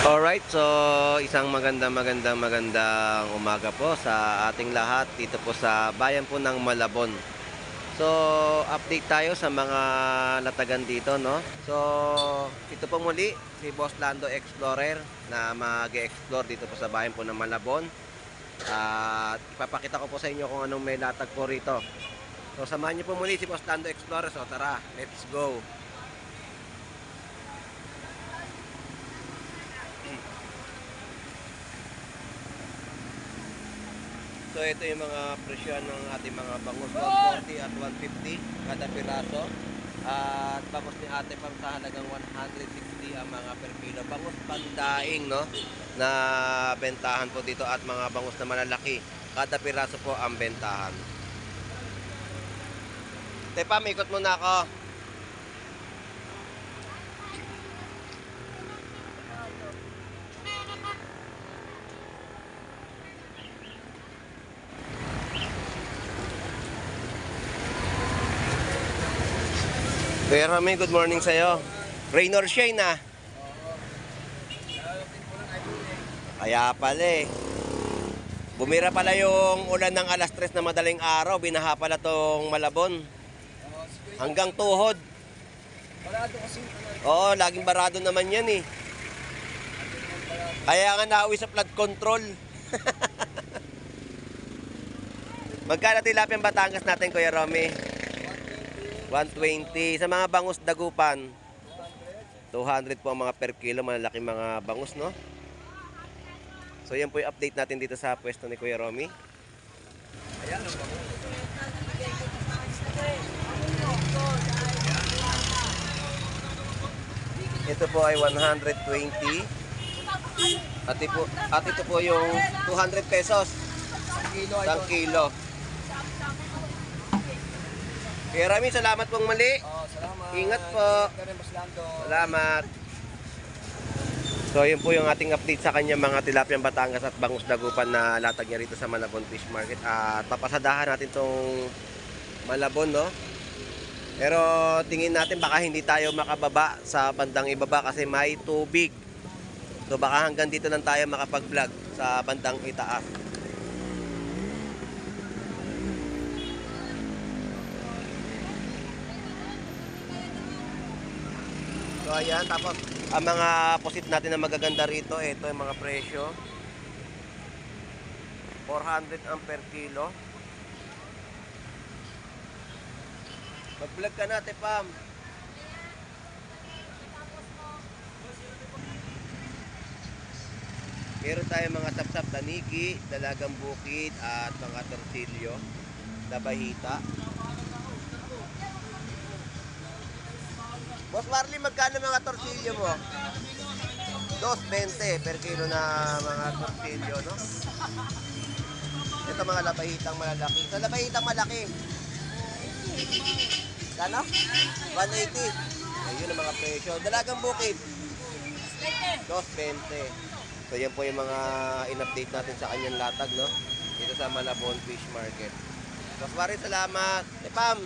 Alright, so isang magandang umaga po sa ating lahat dito po sa bayan po ng Malabon. So, update tayo sa mga latagan dito, no? So, ito po muli si Boss Lando Explorer na mag-explore dito po sa bayan po ng Malabon. At ipapakita ko po sa inyo kung anong may latag po rito. So, samahan niyo po muli si Boss Lando Explorer. So, tara, let's go! So ito yung mga presyo ng ating mga bangus, 140 at 150 kada piraso. At bangus ni ate pang sa halagang 160 ang mga per kilo. Bangus pandaing, no, na bentahan po dito, at mga bangus na malalaki, kada piraso po ang bentahan. Tepa, ikot muna ako. Kuya Rami, good morning sa'yo. Rain or shine, ah? Kaya pala eh. Bumira pala yung ulan ng alas 3 na madaling araw. Binaha pala tong Malabon. Hanggang tuhod. Barado kasi. Oo, laging barado naman yan eh. Kaya nga nauwi sa flood control. Magkano tilapia ang Batangas natin, Kuya Rami? 120. Sa mga bangus dagupan, 200 po ang mga per kilo. Malalaking mga bangus, no? So yan po yung update natin dito sa pwesto ni Kuya Romy. Ayan ang bangus. Ito po ay 120. At ito po yung 200 pesos. Isang kilo. Kuya Rami, salamat pong mali. Salamat. Ingat po. Salamat. So yun po yung ating update sa kanya, mga tilapiang Batangas at bangus dagupan na latag niya rito sa Malabon Fish Market. At papasadahan natin tong Malabon, no? Pero tingin natin baka hindi tayo makababa sa bandang ibaba kasi may tubig. So baka hanggang dito lang tayo makapag-vlog sa bandang itaas. So ayan, tapos ang mga pusit natin na magaganda rito, ito yung mga presyo. 400 ang per kilo. Mag-vlog ka natin, Pam. Meron tayong mga sapsap, taniki, dalagang bukid, at mga torsilyo, labahita. Boss Marley, magkano mga torsilyo mo? 2.20 per kilo na mga torsilyo, no? Ito mga labahitang malalaki. Sa labahitang malaki, kano? 180. Ayun ang mga presyo. Dalagang bukid, 2.20. So yan po yung mga in-update natin sa kanyang latag, no? Dito sa Malabon Fish Market. Boss Marley, salamat. Pam,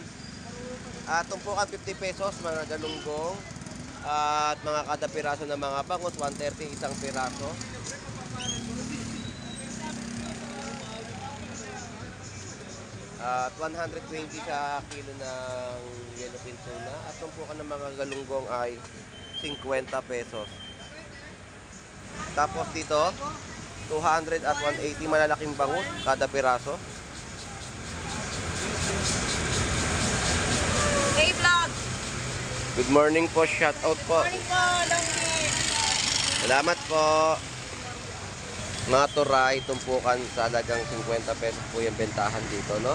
tumpukan 50 pesos mga galunggong, at mga kada piraso ng mga bangus 130 isang piraso. At 120 sa kilo ng yellowfin tuna, at tumpukan ng mga galunggong ay 50 pesos. Tapos dito 200 at 180 malalaking bangus kada piraso. Hey vlog. Good morning po, shout out po. Morning po, Longgi. Salamat po. Mga turay, tumpukan sa halagang 50 pesos po yung bentahan dito, no?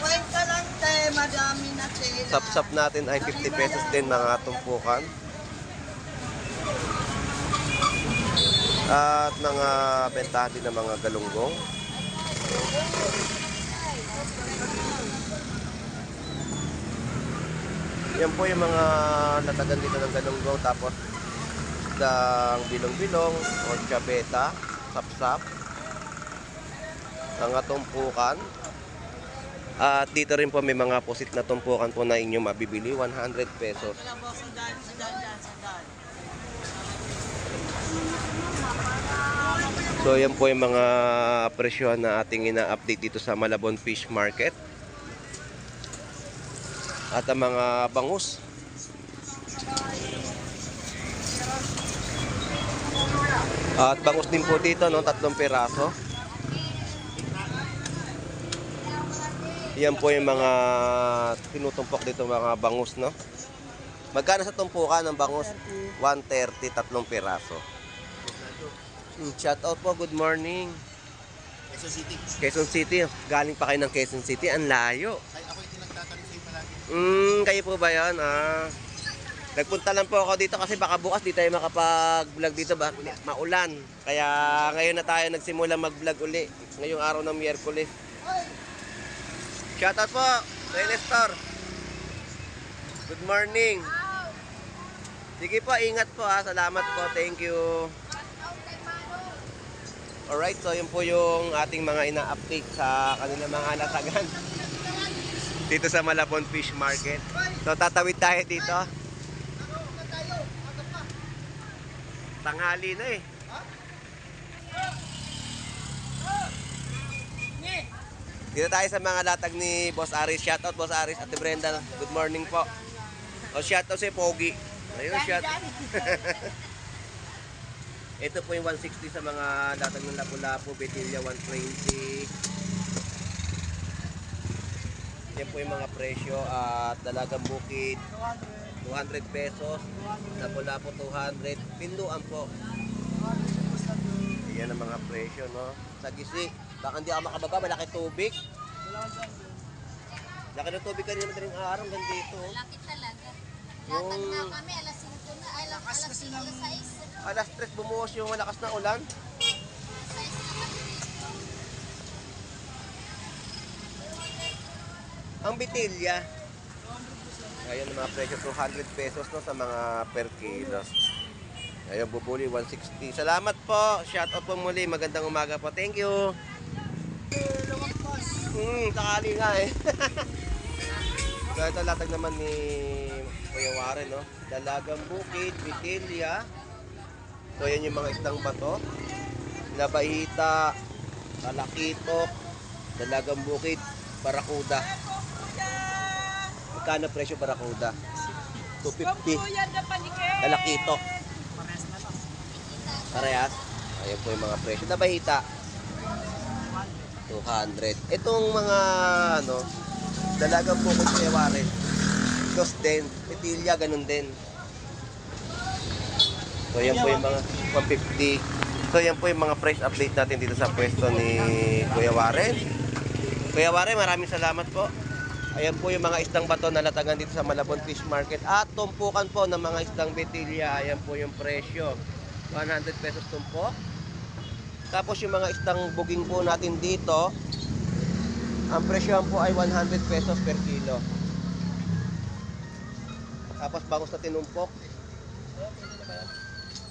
50 lang te, madami na sila. Sapsap natin ay 50 pesos din mga tumpukan. At mga bentahan din ng mga galunggong. Yan po yung mga latagan dito ng galunggong, tapos ng bilong-bilong o chabeta, sapsap, mga tumpukan. At dito rin po may mga pusit na tumpukan po na inyong mabibili, 100 pesos. So yan po yung mga presyo na ating ina-update dito sa Malabon Fish Market. At ang mga bangus. At bangus din po dito, no, 3 piraso. Yan po yung mga tinutumpok dito, mga bangus, no. Magkano sa tumpukan ng bangus? 130, 3 piraso. Shout out po, good morning. Quezon City. Quezon City, galing pa kayo ng Quezon City, ang layo. Ay, ako yung tinagtatanong sa'yo palagi. Kayo po ba yan? Nagpunta lang po ako dito kasi baka bukas di tayo makapag-vlog dito, maulan. Kaya ngayon na tayo nagsimula mag-vlog uli, ngayong araw ng Miyerkules. Shout out po, Nestor. Good morning. Sige po, ingat po ha. Salamat po, thank you. Alright, so yun po yung ating mga ina-update sa kanilang mga latagan dito sa Malabon Fish Market. So tatawid tayo dito. Tanghali na eh. Dito tayo sa mga latag ni Boss Aris. Shoutout Boss Aris, Ate Brenda. Good morning po. O shoutout si Pogi. Ayun, shoutout. Ito po yung 160 sa mga latag ng Lapu-Lapu, Betilla 120. Yan po yung mga presyo at Dalagang Bukid 200 pesos, Lapu-Lapu 200, Pinduan po. Yan ang mga presyo, no? Sa Gisi, baka hindi ako makababa, malaki tubig. Laki ng tubig kanina madaling araw, hanggang dito. Malaki talaga. Latag na kami, alas 5 na, alas 6. Alas 3 bumuhos yung malakas na ulan. Ang bitilya. Ayun ang mga presyo, 200 pesos no, sa mga per kilo. Ayun, bubuli 160. Salamat po. Shout out po muli. Magandang umaga po. Thank you. Sakali nga eh. So ito latag naman ni Kuya Warren, no? Dalagang Bukid, Bitilya. So yan yung mga isdang bato. Labahita, Talakitok, Dalagang Bukid, Barakuda. Magkano presyo Barakuda? 250. Talakitok. Parehas. Ayan po yung mga presyo. Labahita, 200. Itong mga ano, Dalagang Bukid Kuya Warren, dos din. Bitilya, ganun din. So yan po yung mga 150. So yan po yung mga price update natin dito sa pwesto ni Kuya Warren. Kuya Warren, maraming salamat po. Ayan po yung mga isdang bato na latagan dito sa Malabon Fish Market. At tumpukan po ng mga isdang Bitilya. Ayan po yung presyo. 100 pesos tumpok. Tapos yung mga isdang buging po natin dito, ang presyo po ay 100 pesos per kilo. Tapos bangus na tinumpok.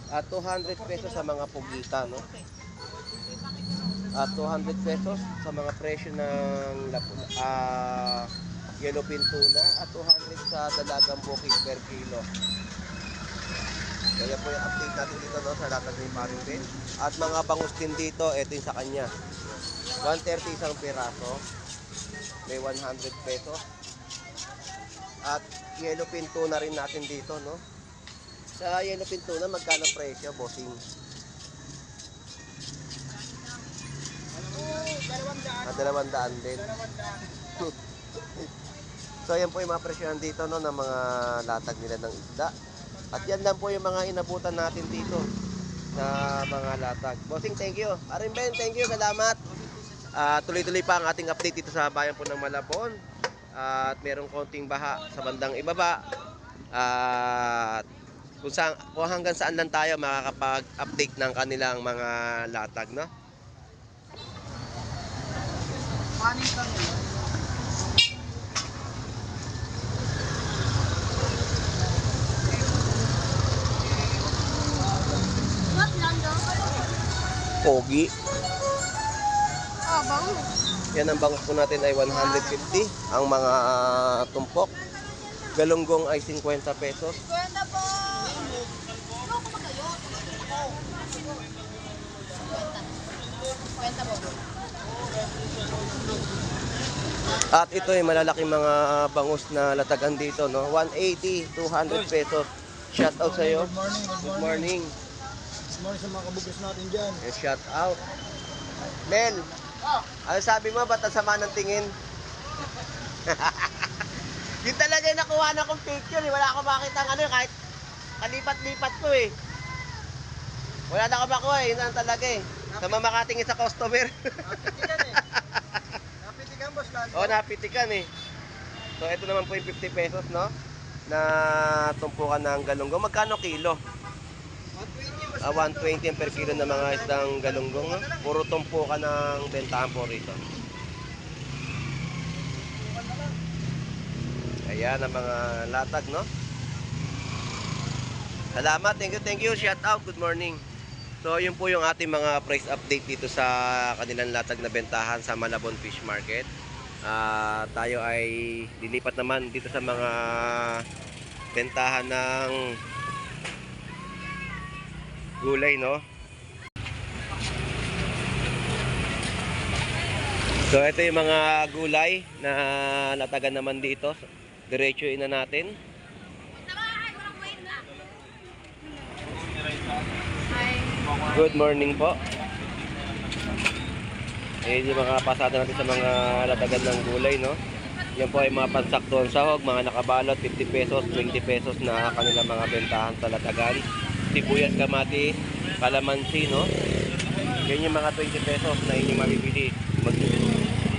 At 200 pesos sa mga pugita, no? At 200 pesos sa mga presyo ng yellowfin tuna at 200 sa Dalagang Bukid per kilo. Kaya po yung update natin dito, no, sa latag ni Paring. At mga bangus din dito, ito yung sa kanya. 130 isang piraso. May 100 pesos. At yellowfin tuna rin natin dito, no? Sa yellowfin tuna, magkano presyo, bossing? 200 din. So, yan po yung mga presyohan dito, no, ng mga latag nila ng isda. At yan lang po yung mga inabutan natin dito na mga latag. Bossing, thank you. Arin Ben, thank you. Salamat. Tuloy-tuloy pa ang ating update dito sa bayan po ng Malabon. At merong konting baha sa bandang ibaba. At kung hanggang saan lang tayo makakapag-update ng kanilang mga latag, no? Panis lang yun. What lang daw? Pogi. Oh, bangus. Yan ang bangus po natin ay 150. Ang mga tumpok. Galunggong ay 50 pesos. Kwenta po! Kwenta po. At ito ay malalaking mga bangus na latagan dito, no? 180, 200 pesos. Shout out sa iyo. Good morning, Good morning. Good morning sa mga kabugas natin dyan. Shout out. Mel, ano sabi mo? Ba't ang sama ng tingin? Yun talaga yung nakuha na kong picture. Eh. Wala akong makita ng ano, kahit kalipat-lipat ko eh. Wala na akong makuha eh. Yun lang talaga eh. Sama makatingin sa customer. Napitikan eh. Napitikan, boss Lando. Oo, napitikan eh. So, ito naman po yung 50 pesos, no? Na tumpukan ng galunggong. Magkano kilo? 120, boss. 120 ang per kilo ng mga isdang galunggong. No? Puro tumpukan ng bentahan po rito. Ayan ang mga latag, no? Salamat, thank you, shout out, good morning. So, yun po yung ating mga price update dito sa kanilang latag na bentahan sa Malabon Fish Market. Tayo ay lilipat naman dito sa mga bentahan ng gulay, no? So, ito yung mga gulay na latagan naman dito. Diretsuin na natin. Good morning po. Ayan yung mga pasada natin sa mga latagan ng gulay, no? Yan po ay mga pansaktuan sahog, mga nakabalot, 50 pesos, 20 pesos na kanilang mga bentahan sa latagan. Sibuyas, kamatis, kalamansi, no? Yan yung mga 20 pesos na inyong mabibili.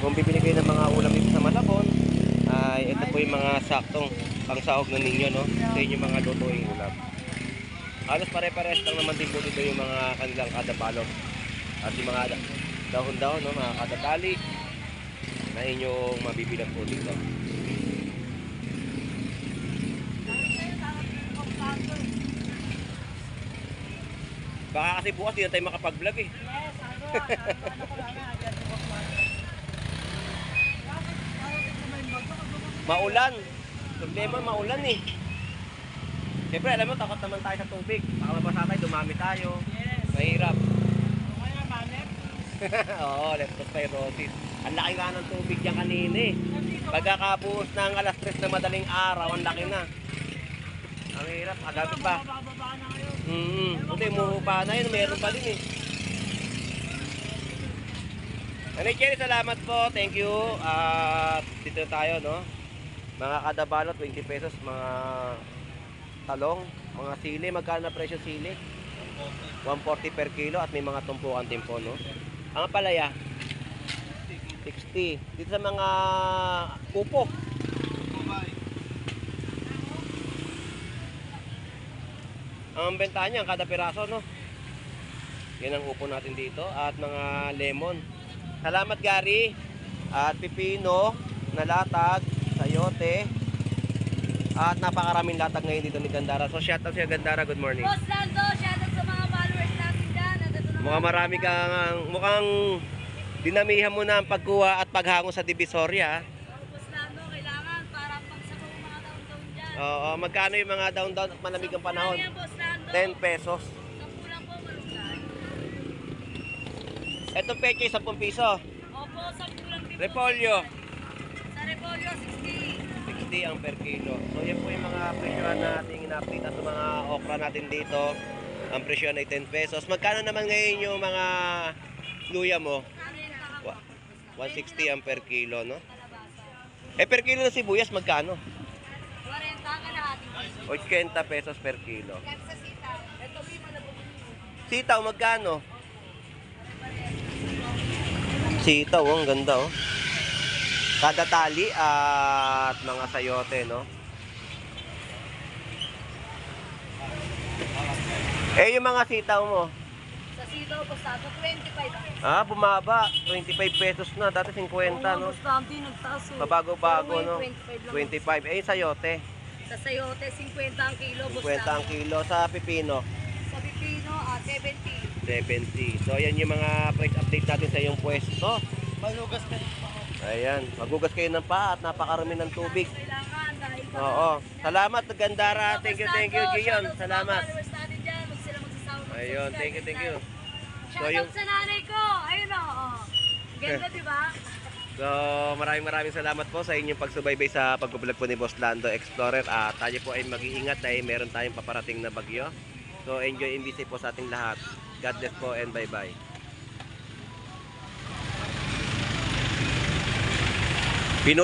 Kung bibili kayo ng mga ulam dito sa Malabon, ay ito po yung mga saktong pangsahog na ninyo, no? Sa inyong mga lutuing ulam. Halos pare-pares lang naman din po dito yung mga kanilang kadabalot. At yung mga dahon-dahon, no? Mga kadatali na inyong mabibilang po dito. Baka kasi bukas di na tayo makapag-vlog eh. Maulan. Problema, maulan eh. Siyempre, alam mo, takot naman tayo sa tubig. Baka mabasa tayo, dumami tayo. Yes. Mahirap. Oo, leptospirosis. Ang laki nga ng tubig dyan kanina eh. Pagkakabuhos ng alas 3 na madaling araw, ang laki na. Ang hirap, agabi pa. Buti, umuhupa na yun. Meron pa din eh. Nanay Cherry, salamat po. Thank you. At dito tayo, no? Mga kadabalot, 20 pesos. Mga talong, mga sili. Magkano na presyo sili? 140 per kilo. At may mga tumpukan din po, no? Ang palaya, 60. Dito sa mga upo. Ang bentahan niya, kada piraso, no? Yan ang upo natin dito. At mga lemon. Salamat, Gary. At pipino, na latag, sayote. At napakaraming latag ngayon dito ni Gandara. So, shout out sa Gandara. Good morning. Boss Lando, shoutout sa mga followers natin dyan. Mukhang marami kang, mukhang dinamihan mo na ang pagkuha at paghango sa Divisoria. Boss Lando, kailangan para pagsako ng mga taon-taon dyan. Oo, magkano yung mga down-down at malamig ang panahon? Yan, Boss Lando. 10 pesos. Sampulang po, malunggan. Itong peche, 10 piso. Opo, sampulang din po. Repolyo, Sa Repolyo, 60. 60 ang per kilo. So yan po yung mga presyohan na ating in-update at mga okra natin dito. Ang presyohan ay 10 pesos. Magkano naman ngayon yung mga luya mo? 160 ang per kilo, no? Eh per kilo na sibuyas, magkano? 40 ka na ating 80 pesos per kilo. sa sita. Ito, lima na po. Sitaw, magkano? Sitaw, oh, ang ganda, oh. Kada tali at mga sayote, no? Eh, yung mga sitaw mo? Sa sitaw, Boss Lando, 25. Ah, bumaba. 25 pesos na. Dati 50, no? Boss Lando, nagtaas. Mabago-bago, no? 25 lang. 25. Eh, sayote. Sa sayote, 50 ang kilo, Boss 50 ang Lando. kilo. Sa pipino, Sa pipino, 70. 70. So, yan yung mga price update natin sa iyong pwesto. Malugas ka. Ayan, magugas kayo ng paa at napakarami ng tubig. Oo. Salamat, Gandara. Thank you, Gion. Salamat. Ayun, thank you. So, yung, Shoutout sa nanay ko. Ayun o. Ganda, di ba? so maraming salamat po sa inyong pagsubaybay sa pag-vlog po ni Boss Lando Explorer. Tayo po ay mag-iingat dahil meron tayong paparating na bagyo. So, enjoy and be safe po sa ating lahat. God bless po and bye-bye. Pinut